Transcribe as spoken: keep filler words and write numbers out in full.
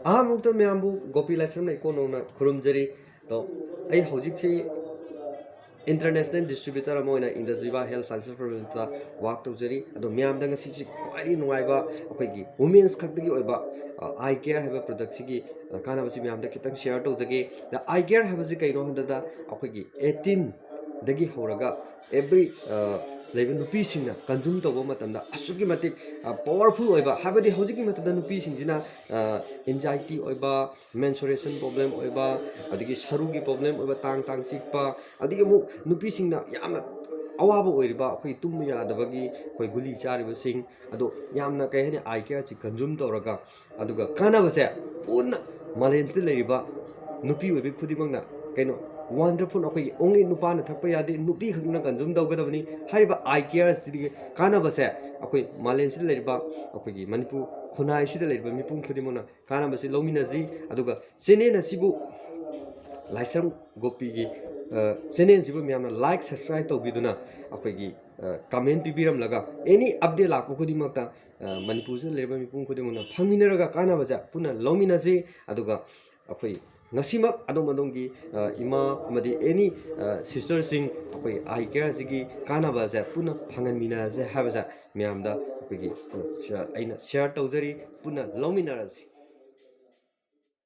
ꯑꯍꯥꯟꯕꯃꯛꯇ ꯃꯌꯥꯝꯕꯨ ꯒꯣꯄꯤ ꯂꯥꯏꯁ꯭ꯔꯝꯅ ꯏꯀꯣꯟ ꯅꯧꯅ ꯈꯨꯔꯨꯝꯖꯔꯤ꯫ ꯑꯗꯣ ꯑꯩ ꯍꯧꯖꯤꯛꯁꯤ international distributor ꯑꯃ ꯑꯣꯏꯅ ꯏꯟꯗꯁꯖꯤꯕꯥ ꯍꯦꯜꯊ ꯁꯥꯏꯟꯁꯦꯁ ꯄ꯭ꯔꯥꯏꯚꯦꯠ ꯂꯤꯃꯤꯇꯦꯗꯇ ꯋꯥꯛ ꯇꯧꯖꯔꯤ꯫ ꯑꯗꯣ ꯃꯌꯥꯝꯗ ꯉꯁꯤꯁꯤ ꯈ꯭ꯋꯥꯏꯗꯒꯤ ꯅꯨꯡꯉꯥꯏꯕ ꯑꯩꯈꯣꯏꯒꯤ ꯋꯨꯃꯦꯟꯁ ꯈꯛꯇꯒꯤ ꯑꯣꯏꯕ ꯑꯥꯏ ꯀꯦꯌꯔ ꯍꯥꯏꯕ ꯄ꯭ꯔꯗꯛꯁꯤꯒꯤ ꯑ, ꯀꯥꯟꯅꯕꯁꯤ ꯃꯌꯥꯝꯗ ꯈꯤꯇꯪ ꯁꯤꯌꯔ ꯇꯧꯖꯒꯦ꯫ ꯑꯗ ꯑꯥꯏ ꯀꯦꯌꯔ ꯍꯥꯏꯕꯁꯤ ꯀꯩꯅꯣ ꯍꯥꯏꯕꯗ ꯑꯩꯈꯣꯏꯒꯤ ꯑꯩꯠꯇꯤꯟꯗꯒꯤ ꯍꯧꯔꯒ ꯑꯦꯕ꯭ꯔꯤ ꯂꯩꯕ ꯅꯨꯄꯤꯁꯤꯡꯅ ꯀꯟꯖꯨꯝ ꯇꯧꯕ ꯃꯇꯝꯗ ꯑꯁꯨꯛꯀꯤ ꯃꯇꯤꯛ ꯄꯥꯋꯔꯐꯨꯜ ꯑꯣꯏꯕ, ꯍꯥꯏꯕꯗꯤ ꯍꯧꯖꯤꯛꯀꯤ ꯃꯇꯝꯗ ꯅꯨꯄꯤꯁꯤꯡꯁꯤꯅ ꯑꯦꯟꯖꯥꯏꯇꯤ ꯑꯣꯏꯕ, ꯃꯦꯟꯁꯨꯔꯦꯁꯟ ꯄ꯭ꯔꯣꯕ꯭ꯂꯦꯝ ꯑꯣꯏꯕ, ꯑꯗꯒꯤ ꯁꯔꯨꯒꯤ ꯄ꯭ꯔꯣꯕ꯭ꯂꯦꯝ ꯑꯣꯏꯕ, ꯇꯥꯡ ꯇꯥꯡ ꯆꯤꯛꯄ, ꯑꯗꯒꯤ ꯑꯃꯨꯛ ꯅꯨꯄꯤꯁꯤꯡꯅ ꯌꯥꯝꯅ ꯑꯋꯥꯕ ꯑꯣꯏꯔꯤꯕ ꯑꯩꯈꯣꯏ ꯇꯨꯝꯕ ꯌꯥꯗꯕꯒꯤ ꯑꯩꯈꯣꯏ ꯒꯨꯂꯤ ꯆꯥꯔꯤꯕꯁꯤꯡ ꯑꯗꯣ ꯌꯥꯝꯅ ꯀꯩ ꯍꯥꯏꯅꯤ, ꯑꯥꯏ ꯀꯦꯌꯔꯁꯤ ꯀꯟꯖꯨꯝ ꯇꯧꯔꯒ, ꯑꯗꯨꯒ ꯀꯥꯟꯅꯕꯁꯦ ꯄꯨꯟꯅ ꯃꯥꯂꯦꯝꯁꯤꯗ ꯂꯩꯔꯤꯕ ꯅꯨꯄꯤ ꯑꯣꯏꯕꯤ ꯈꯨꯗꯤꯡꯃꯛꯅ ꯀꯩꯅꯣ ꯋꯥꯟꯗꯔꯐꯨꯜ ꯑꯩꯈꯣꯏꯒꯤ ꯑꯣꯡꯂꯤ ꯅꯨꯄꯥꯅ ꯊꯛꯄ ꯌꯥꯗꯦ, ꯅꯨꯄꯤ ꯈꯛꯅ ꯀꯟꯖꯨꯝ ꯇꯧꯒꯗꯕꯅꯤ ꯍꯥꯏꯔꯤꯕ ꯑꯥꯏ ꯀꯦꯌꯔꯁꯤꯒꯤ ꯀꯥꯟꯅꯕꯁꯦ ꯑꯩꯈꯣꯏ ꯃꯥꯂꯦꯝꯁꯤꯗ ꯂꯩꯔꯤꯕ ꯑꯩꯈꯣꯏꯒꯤ ꯃꯅꯤꯄꯨꯔ ꯈꯨꯟꯅꯥꯏꯁꯤꯗ ꯂꯩꯔꯤꯕ ꯃꯤꯄꯨꯝ ꯈꯨꯗꯤꯡꯃꯛꯅ ꯀꯥꯟꯅꯕꯁꯤ ꯂꯧꯃꯤꯟꯅꯁꯤ꯫ ꯑꯗꯨꯒ ꯆꯦꯅꯦꯜ ꯑꯁꯤꯕꯨ ꯂꯥꯏꯁ꯭ꯔꯝ ꯒꯣꯄꯤꯒꯤ ꯆꯦꯅꯦꯜꯁꯤꯕꯨ ꯃꯌꯥꯝꯅ ꯂꯥꯏꯛ, ꯁꯕꯁꯀ꯭ꯔꯥꯏꯕ ꯇꯧꯕꯤꯗꯨꯅ ꯑꯩꯈꯣꯏꯒꯤ ꯀꯃꯦꯟ ꯄꯤꯕꯤꯔꯝꯂꯒ ꯑꯦꯅꯤ ꯑꯞꯗꯦꯠ ꯂꯥꯛꯄ ꯈꯨꯗꯤꯡꯃꯛꯇ ꯃꯅꯤꯄꯨꯔꯁꯤꯗ ꯂꯩꯔꯤꯕ ꯃꯤꯄꯨꯝ ꯈꯨꯗꯤꯡꯃꯛꯅ ꯐꯪꯃꯤꯟꯅꯔꯒ ꯀꯥꯟꯅꯕꯁꯦ ꯄꯨꯟꯅ ꯂꯧꯃꯤꯟꯅꯁꯤ꯫ ꯑꯗꯨꯒ ꯑꯩꯈꯣꯏ ꯉꯁꯤꯃꯛ ꯑꯗꯣꯝ ꯑꯗꯣꯝꯒꯤ ꯏꯃꯥ ꯑꯃꯗꯤ ꯑꯦꯅꯤ ꯁꯤꯁꯇꯔꯁꯤꯡ ꯑꯩꯈꯣꯏ ꯑꯥꯏ ꯀꯦꯌꯔ ꯑꯁꯤꯒꯤ ꯀꯥꯟꯅꯕꯁꯦ ꯄꯨꯟꯅ ꯐꯪꯍꯟꯃꯤꯟꯅꯁꯦ ꯍꯥꯏꯕꯁꯦ ꯃꯌꯥꯝꯗ ꯑꯩꯈꯣꯏꯒꯤ ꯑꯩꯅ ꯁꯤꯌꯔ ꯇꯧꯖꯔꯤ꯫ ꯄꯨꯟꯅ ꯂꯧꯃꯤꯟꯅꯔꯁꯤ꯫